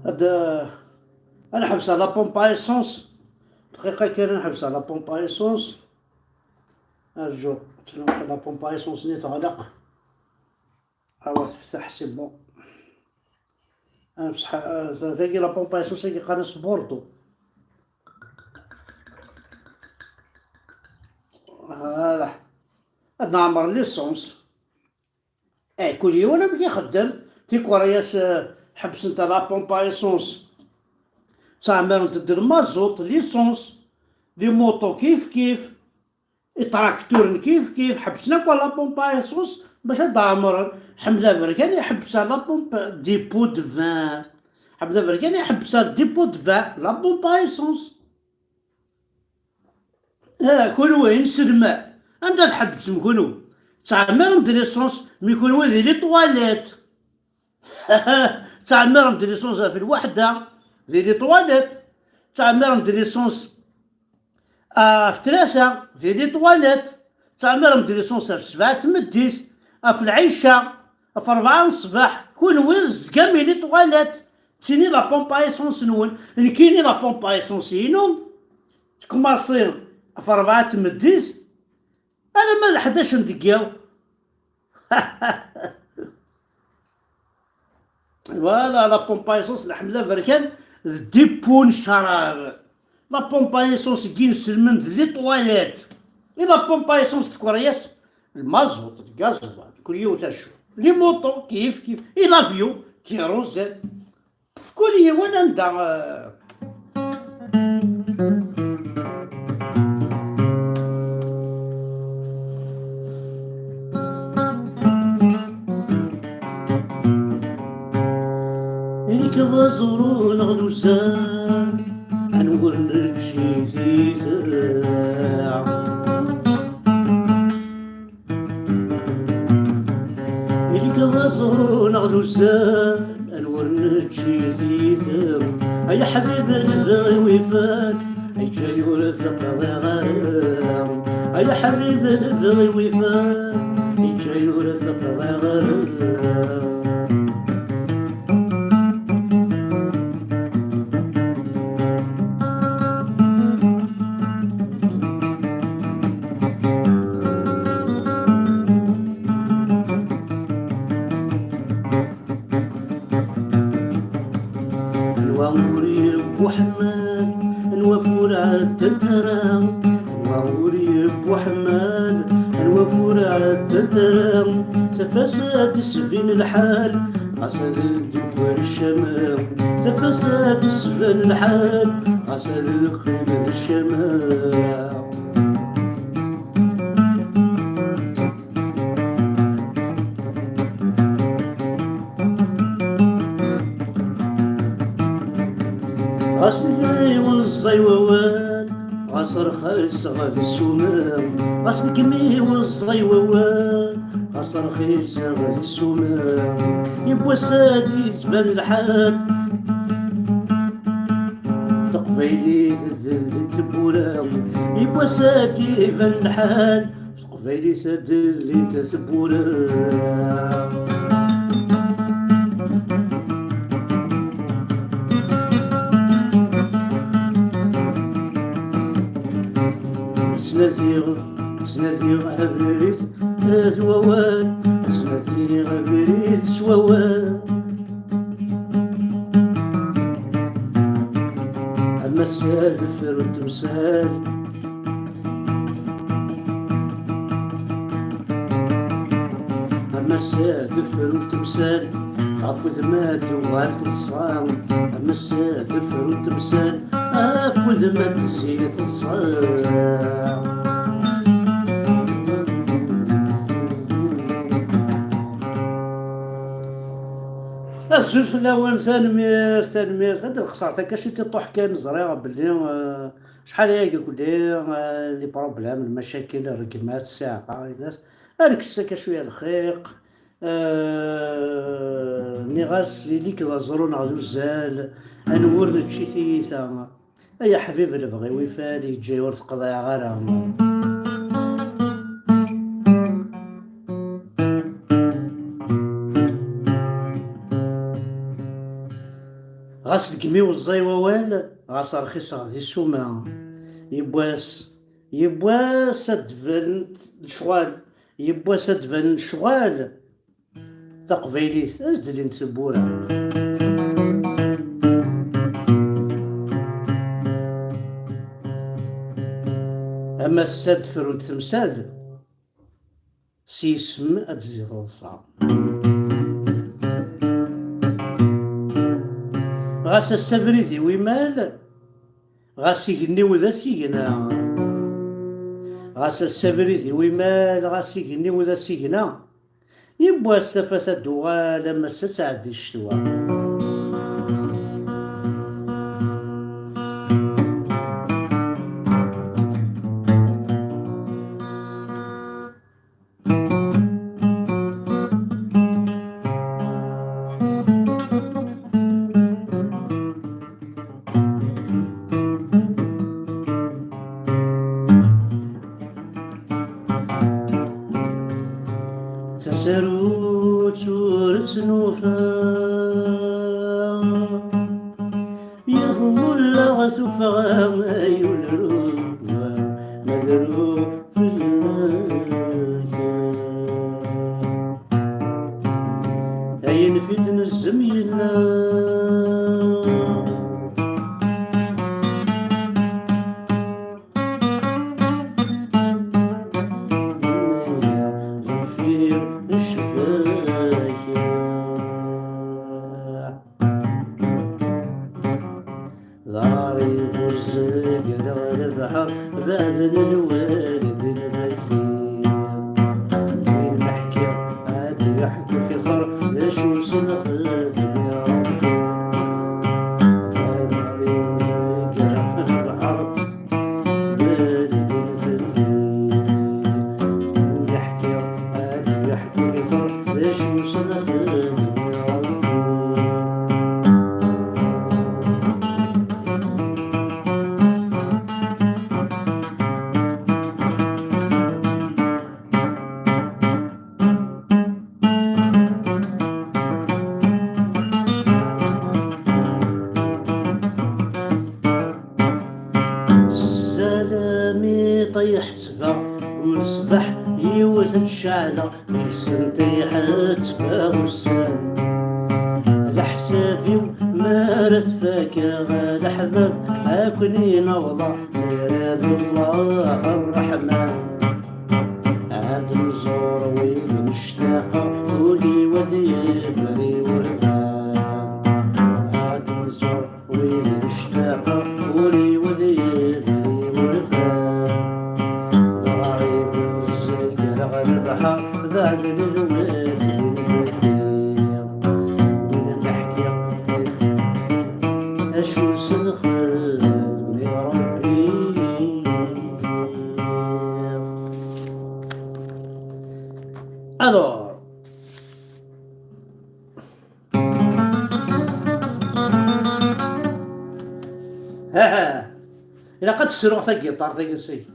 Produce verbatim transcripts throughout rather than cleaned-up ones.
هذا أنا حبسها la pompe à essence. دقيقة كان نحبسها la pompe à essence. أرجو تنوق la pompe à essence ني تغلق. أو تفتح c'est bon. أنا بصح آه، ثاقي la pompe à essence كي قناص بوردو. Voilà. هاد نعمر l'essence. ايه، كل يوم انا بغي يخدم. تيكورياس آه، حبس انت la pompe à essence. تعمر انت دير مازوت، l'essence. Les motos كيف كيف. التراكتور كيف كيف. حبسنا كوا la pompe à essence باش هاد عمر حمزة بركان يحبسها la pompe dépôt de vin. حمزة بركان يحبسها dépôt de vin la pompe à essence. آه، كل وين سلمى. أنت تحبسم كنو. تعمرم de l'essence، mais كنو ذي les toilettes. تعمرم de l'essence في الوحدة، ذي les toilettes. تعمرم de l'essence آه، في ثلاثة، ذي les toilettes. تعمرم de l'essence في سبعة تمديت، آه، في العيشة، آه، في ربعة الصباح، كون وين زقامي les toilettes. تيني la pompe à essence نون، نكيني la pompe à essence ينو. تكماصي في ربعة تمديت، أنا ما حداش ندقيو. Voilà, la pompe à essence, الحمد لله بركان، dépôt شراب. La pompe à essence كي نسلمن les toilettes. Et la pompe à essence تكورياس المازوت، الغازوال، كل يوم تاع شو. Les motos كيف كيف. Et l'avion كيروزين. في كل يوم عندها آه، Ili-k d aẓru neɣ d uzzal, anwer nečči titeɛ. Ili-k d aẓru neɣ d uzzal, anwer nečči titeɛ. Ay aḥbib, lebɣi-w ifat, yeǧǧa-y ur t-qḍiɣ ara. Ay aḥbib, lebɣi-w ifat, yeǧǧa-y ur t-qḍiɣ ara. Anwa ur yewwi ḥemmal, anwa ur ɛeddant ara. Anwa ur yewwi ḥemmal, anwa ur ɛeddant ara. Tafat ad d-isbin lḥal, ɣas ad d-teggar ccama. Tafat ad d-isbin lḥal, ɣas ad d-teqqim d ccama. Ɣas iweẓẓay wawal, ɣas rxis ɣef ssuma. Ɣas degmi iweẓẓay wawal, ɣas rxis ɣef ssuma. Yiwwas ad d-iban lḥal, taqbaylit d tewwura. Yiwwas ad d-iban lḥal, taqbaylit ad d-llint tewwura. Ttnadiɣ, ttnadiɣ abrid s wawal, ttnadiɣ abrid s wawal. Am ass-a d affer n temsal, am ass-a d affer n temsal, ɣef udem ad tuɣal teḍsa. Am ass-a d affer n temsal, ɣef udem ad tezzi teḍsa. Azul fell-awen, tanemmirt, tanemmirt. Ad lxeṣret akka ciṭ iṭuḥ kan, ẓriɣ belli, eh, acḥal aya deg kulli, eh, les problèmes, lmacakil, rregmat, ssiɛqa, inas. Ad nekkes akka cwiya lxiq. Eh, nniɣ-as, ili-k d aẓru neɣ d uzzal, anwur nečči tiyita. Ay aḥbib, lebɣi-w ifad, yeǧǧa-y ur t-qḍiɛeɣ ara. Ɣas deg-m iweẓẓay wawal, ɣas rxiseɣ di ssuma. Yiwwas, yiwwas ad d-banen lecɣal, yiwwas ad d-banen lecɣal. Taqbaylit, ad s-d-llint tewwura. Ama ass-a ad d-frunt temsal, s yisem ad d-tezzi teḍsa. Ɣas ass abrid-iw imal, ɣas igenni-w d asigna. Ɣas ass abrid-iw imal, ɣas igenni-w d asigna. Yiwwas tafat ad d-tuɣal, am ass ad tɛeddi ccetwa. Tasarut ur tt-nufa, iḍullaɣ tuffɣa ay ulru, ma dru fell-ak. Ayen fi d-nezzem yella. Deffir ccbaḥ. D aɣrib ur zegreɣ lebḥer, baɛden lwal di lbakki. Win ma ḥkiɣ ad yeḥku kter, d acu s-nexdem i Ṛebbi. D aɣrib ur zegreɣ lebḥer, baɛden fell-i. Win ma ḥkiɣ ad yeḥku kter, d acu s-nexdem i Ṛebbi. Zzalami ṭayḥ ttbeɣ, ur ṣbeḥ yiwet n cceɛla, deg-sent iḥettbeɣ ussan. Leḥsab-iw mi ara t-fakaɣ, leḥbab ad ken-inɣeḍ, irad Allah Ṛṛeḥman. Ad nẓur wid nectaq, ul-iw ad yebri urfan. Ad nẓur wid nectaq, ul-iw ad yebri urfan. D aɣrib ur zegreɣ lebḥer, baɛden lwaldin fell-i. Win ma ḥkiɣ acu s-nexdem i Ṛebbi. Alors, ha, ha. Ilaq ad d-sruɣ tagiṭart-agi zik.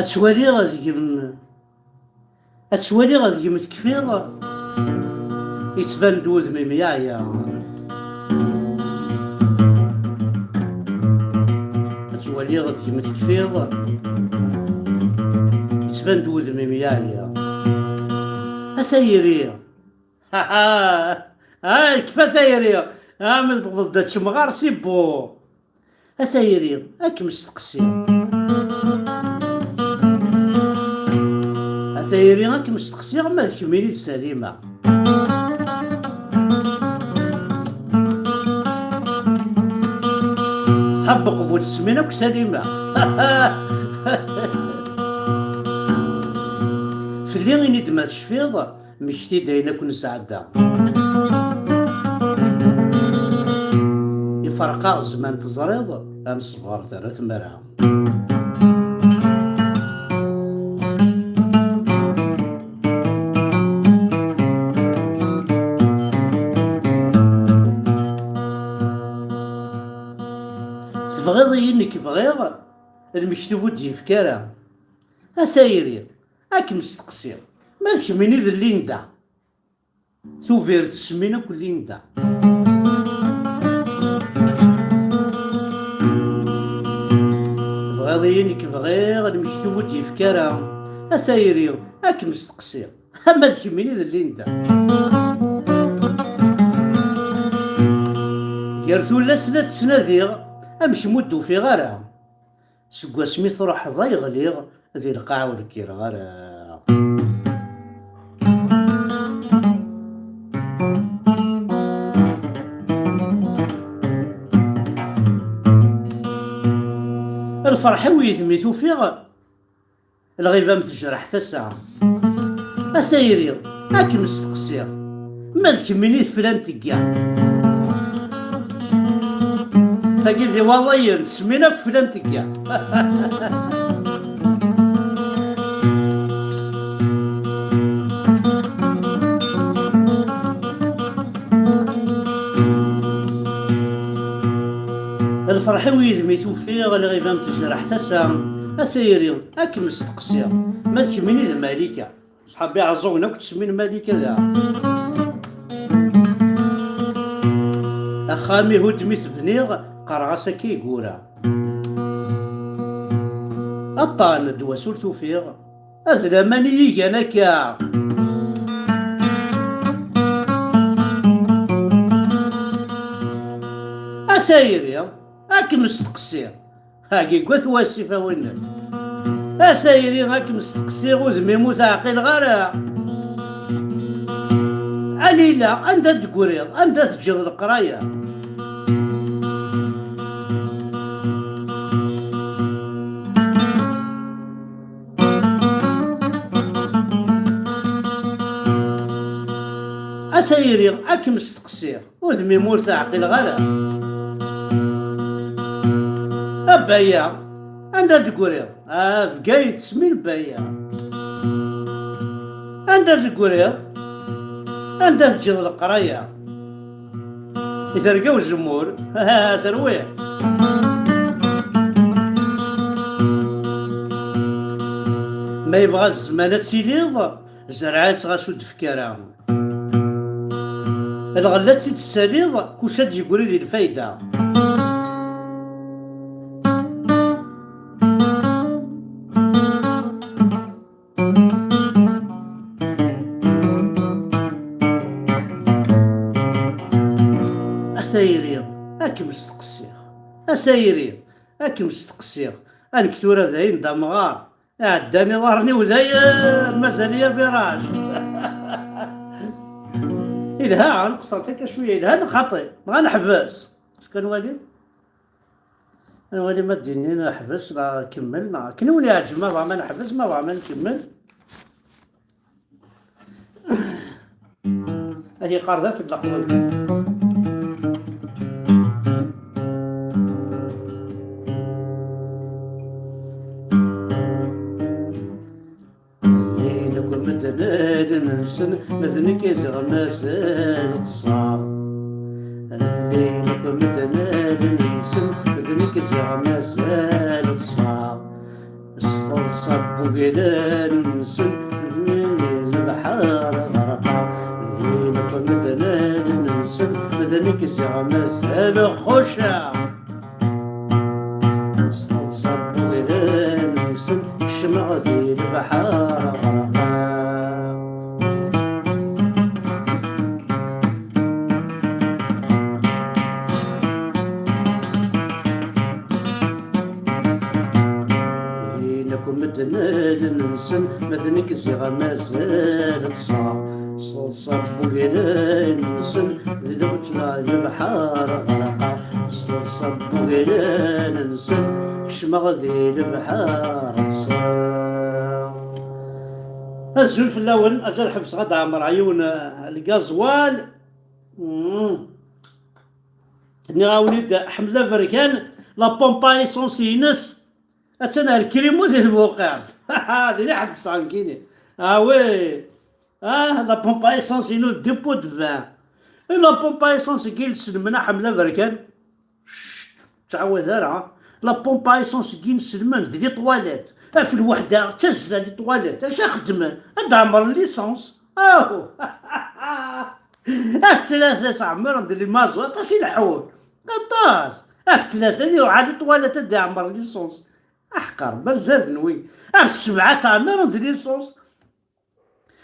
Ad twaliɣ deg-m, ad twaliɣ deg-m tekfiḍ, yettban-d wudem-im yeɛya. Ad twaliɣ deg-m tekfiḍ, yettban-d wudem-im yeɛya. A tayri! Ha, ha! Ay, kfa tayri! Ah, ma tebɣeḍ ad teččem ɣer sibbu! A tayri, ad kem-steqsiɣ. A tayri, ad kem-steqsiɣ ma d kemmini d Salima. Ṣḥab uqbul ssmin akk Salima. Fell-i ini-d ma tecfiḍ, mmekti-d ayen akk nesɛedda. Iferq-aɣ zzman teẓriḍ, ad neṣber terra tmara. Tebɣiḍ-iyi nekk bɣiɣ, lmektub ur d-yefki ara. A tayri, ad kem-steqsiɣ, ma d kemmini d Linda? Tubiret ssmin akk Linda. Tebɣiḍ-iyi nekk bɣiɣ, lmektub ur d-yefki ara. A tayri, ad kem-steqsiɣ, ama d kemmini d Linda? Gar tullas la ttnadiɣ, amek mu d-ufiɣ ara? Seg wasmi truḥeḍ ay ɣliɣ, di lqaɛ ur kkireɣ ara. Lferḥ-iw yid-m i t-ufiɣ, lɣiba-m tejreḥ tasa. A tayri, ad kem-steqsiɣ, ma d kemmini d flan tegga? Tagi d iwaḍiyen, ssmin akk flan tegga. Lferḥ-iw yid-m i t-ufiɣ, lɣiba-m tejreḥ tasa. A tayri, ad kem-steqsiɣ, ma d kemmini d Malika? Ṣḥab Iɛeẓẓugen akk ttsemmin Malika da. Axxam ihudd mi t-bniɣ, qqareɣ-as akka i yura. Aṭṭan ddwa-s ur t-ufiɣ, ad laman i yigan akka. A tayri, ad kem-steqsiɣ. Agi n wat wasif a winna. A tayri, ad kem-steqsiɣ, udem-im ur t-ɛqileɣ ara. A Lila, anda d-tegriḍ? Anda teǧǧiḍ leqraya? A tayri, ad kem-steqsiɣ. Udem-im ur t-ɛqileɣ ara. A Baya, anda d-tegriḍ? A Bgayet, ssmin Baya. Anda d-tegriḍ? Anda teǧǧiḍ leqraya? I terga uzemmur, terwi. Ma yebɣa zzman ad tiliḍ, zreɛ-itt ɣas ur d-fek ara. Lɣella ad tt-id-tessaliḍ, kuc ad d-yeggri di lfayda. A tayri, ad kem-steqsiɣ. A tayri, ad kem-steqsiɣ. A nekk tura dayen d amɣar. Ɛeddan iḍarren-iw dayen, mazal-iyi abiraj. Ilha, ad nqeṣṣer takka cwiya, ilha neɣ xaṭi? Neɣ ad neḥbes? Acu kan nwali? Ad nwali ma d-inin ḥbes neɣ kemmel, neɣ akken i wen-iɛǧeb, ma bɣam ad neḥbes, ma bɣam ad nkemmel. Ad yeqqar d afellaq. Lli nekk medden allen-nsen, ma d nekk i ziɣ mazal ṭṭseɣ. Lli nekk medden allen-nsen, ma d nekk i ziɣ mazal ṭṭseɣ. S teḍsa n Uglan-nsen, lebḥer ɣerqeɣ. Lli nekk medden allen-nsen, d nekk ziɣ mazal xucceɣ. S teḍsa n wuglan-nsen, kecmeɣ di lebḥer ɣerqeɣ. Din akk medden allen-nsen, ma d nekk ziɣ mazal ṭṭseɣ. S teḍsa n wuglan-nsen, di lɣeǧna lebḥer ɣerqeɣ. S teḍsa n wuglan-nsen, kecmeɣ di lebḥer ṭṭseɣ. Azul fell-awen, ad ḥebseɣ ad ɛemreɣ yiwen, eh, lgaẓwal. Mm. Nniɣ-awen-id, ḥemmel aberkan, la pompe à essence-ines, attan ar Krimu di tbuqirt. Din i ḥebbseɣ nekkini. Ah oui. Ah, la pompe à essence-inu, dépôt de vin. Et la pompe à essence-agi n Selmen, ḥemmel aberkan. Cct, ur ttɛawad ara. La pompe à essence-agi n Selmen, d les toilettes. Af lweḥda, d tazzla les toilettes. Acu xeddmen? Ad ɛemren licence. Ahu! Af tlata ttɛemmiren-d les mazos, aṭas i leḥḥun. Aṭas! Af tlata di uɛali ṭwalat ad d-iɛemmer licence. Aḥqer, berzaden wi. Af ssebɛa ttɛemmiren-d licence.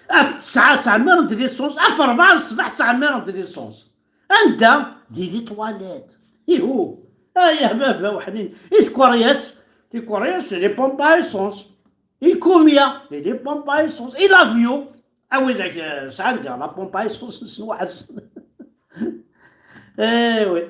Af ttesɛa ttɛemmiren-d licence. Af ṛebɛa n ṣṣbeḥ ttɛemmiren-d licence. Anda? Di les toilettes. Ihu! Ay a baba weḥnin. I tkeryas? Tkeryas, les pompes à essence. I kumya, i les pompes à essence, i l'avion. A widak, eh, sɛan diɣ la pompe à essence-nsen weḥd-sen. Eh oui.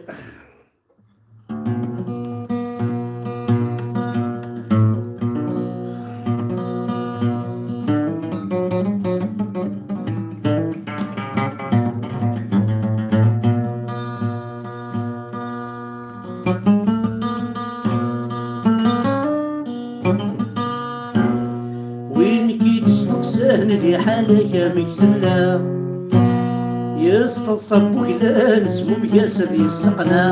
Win k-id-isteqsan di ḥala-k amek tella, yesteḍsa n wuglan, zmumeg-as ad yesseqneɛ.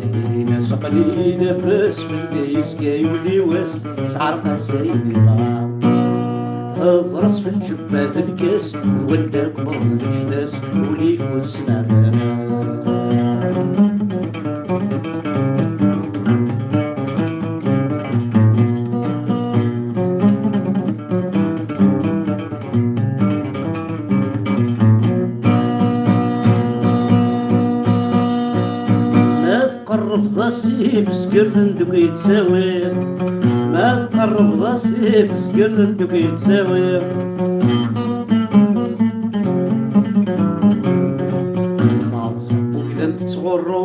Ini-as aql-i labas fell-i, yezga yuli wass, sɛerq-as ayen yebɣa. Ḍres f lǧebba d lkas, d wanda kemmḍen leǧnas, ul-ik ur t-sneɛd ara. Ma tqerrbeḍ asif, zgerren deg yettawi. Ma tqerrbeḍ asif, zgerren deg yettawi. Ma tṣubbeḍ gdam tettɣurru,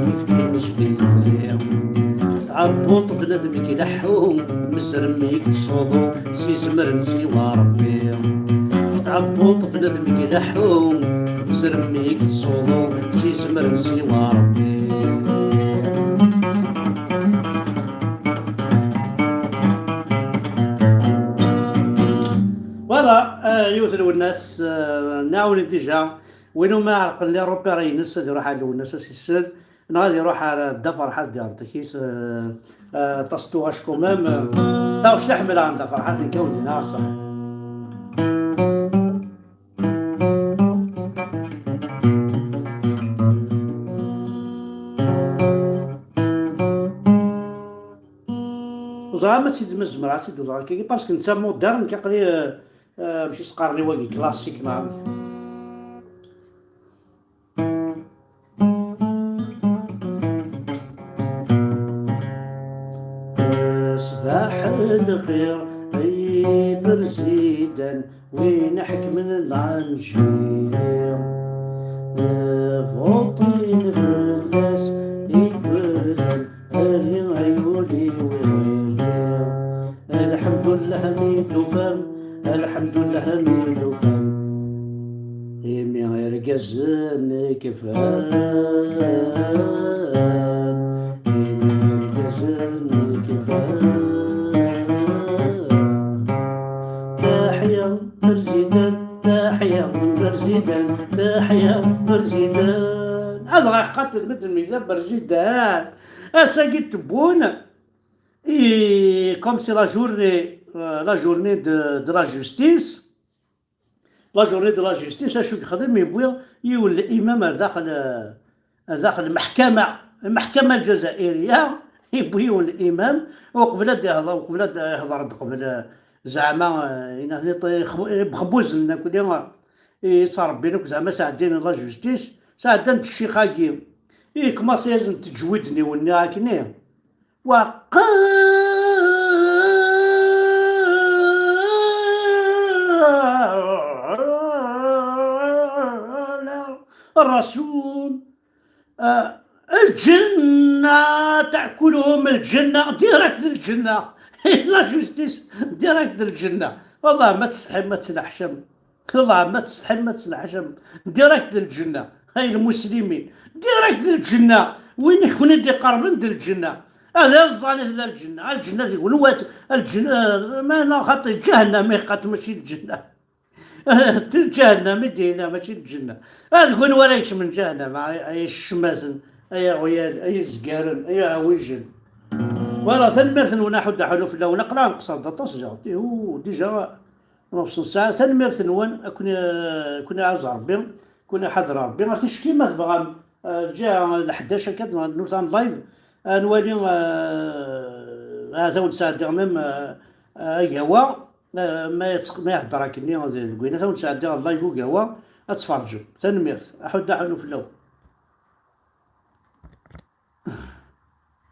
yefkan jdi yefri. Tɛebbuḍ bnadem k-ileḥḥu, mezrem i k-tsuḍu, s izemren siwa Rebbi. Tɛebbuḍ bnadem k-ileḥḥu, mezrem i k-tsuḍu, s izemren siwa Rebbi. Voilà, euh, yiwet n lwennas, euh, nɛawen déjà. Win umi ɛerqen les repères-ines, ad iruḥ ar Lwennas ad s-isel, neɣ ad iruḥ ar Dda Ferḥat diɣen takit, euh, euh, aṭas n tuɣac quand même, euh, taɣect i ḥemmleɣ n Dda Ferḥat, nekk awen-d-nniɣ ṣṣeḥ. Ẓriɣ ma tt-id-, ma zemreɣ ad tt-id-uẓeɣ akka, parce que netta moderne, nekk aql-i, euh, euh, amek i s-qqaren i wagi, classique, neɣ amek? Ṣbaḥ lxir ay iberzidan, win iḥekmen Lanjir. Buṭin fell-as igerdan, rri ay ul-iw iɣilli. Lḥemdullah mi d-tufam, lḥemdullah mi d-tufam. Imi irgazen kfan, imi irgazen kfan. Taḥya Berzidan, taḥya Berzidan, taḥya Berzidan. Ad ɣ-iqatel medden mi yella Berzidan. Ass-agi tewwun. Et comme c'est la journée, euh, la journée de, de la justice, la journée de la justice, acu yexdem? Yewwi yiwen limam ar daxel, ar daxel lmeḥkama, lmeḥkama lǧazairiya, yewwi yiwen limam, uqbel ad ihḍer, uqbel ad ihḍer qbel, euh, zeɛma, euh, bxebbuzen akk, yettrebbin akk zeɛma sɛeddin la justice, sɛeddan-d ccix-agi, i kmaṣ-yasen teǧwid-nni wenni akni. وقال الرسول، آه، الجنة تأكلهم الجنة، direct للجنة. La justice، direct للجنة. والله ما تستحي ما تسلحشم. والله ما تستحي ما تسلحشم. Direct للجنة. هاي المسلمين، direct للجنة. وين يكون يدي قربن للجنة؟ هذا الزاني لا الجنة، الجنة يقول وات الجنة، آه، ما أنا خاطي جهنم يقات ماشي الجنة. جهنم يدينا ماشي الجنة. هذا يكون ولا يكش من جهنم، أي، أي الشماثن، أي غيال، أي زقارن، أي عويجن. Voilà، tanemmirt-nwen a Ḥudda Ḥuluf fell-awen. Aql-aɣ nqeṣṣer-d aṭas, déjà. Déjà, نص ساعة. Tanemmirt-nwen, ad ken-, ad ken-iɛuz Ṛebbi, ad ken-iḥader Ṛebbi. Ar ticki ma tebɣam, eh, lǧiha n ḥdac akka, n-, newt-, n live, ad nwali, eh, ahat ad wen-d-sɛeddiɣ même, eh, eh, agawa, eh, ma yettq-, ma ihedder akkenni deg, deg winat, ad wen-d-sɛeddiɣ live ugawa, ad tferǧem. Tanemmirt. Aḥudda Ḥuluf fell-awen.